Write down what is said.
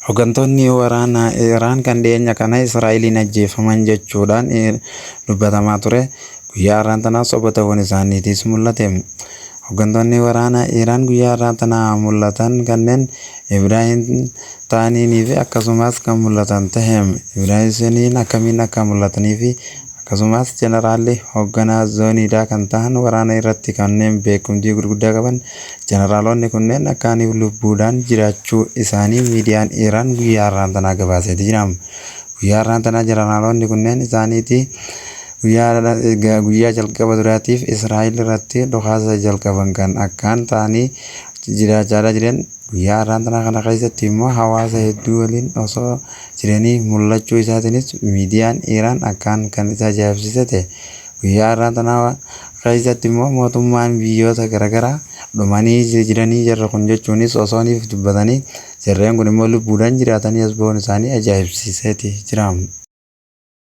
Hoggantoonni waraanaa Iraan kan dhiyeenya kana Israa'eliin ajjeefaman jechuudhaan dubbatamaa ture. Guyyaa har'aan tanaa soba ta'uun isaaniitis mul'ate. Hoggantoonni waraanaa Iraan guyyaa har'aan tanaa mul'atan kanneen Ibraahim ta'anii fi akkasumas kan mul'atan tahe, Ibraahim Siniin akkamiin akka mul'atanii fi akkasumas jeneraalli hoogganaa zooniidhaa kan ta'an, waraana irratti kanneen beekumtii gurguddaa qaban, jeneraalonni kunneen akkaaniif lubbuudhaan jiraachuu isaanii miidiyaan Iraan guyyaa har'aan tanaa gabaaseeti jira. Guyyaa har'aan tanaa jeneraalonni kunneen isaaniitii guyyaa jalqaba duraatiif Israa'el irratti dhukaasa jalqaban kan akkaan ta'anii jiraachaa jiran, guyyaa har'aan tanaa kana keessatti immoo hawaasa hedduu waliin osoo jiranii mul'achuu isaatiinis miidiyaan Iraan akkaan kan isa ajaa'ibsiise ta'e. Guyyaa har'aan tanaa keessatti immoo mootummaan biyyoota garaagaraa dhumanii jiranii jarri kun jechuunis osooniif dubbatanii, jarreen kun immoo lubbuudhaan jiraatanii as bahuun isaanii ajaa'ibsiiseeti jira.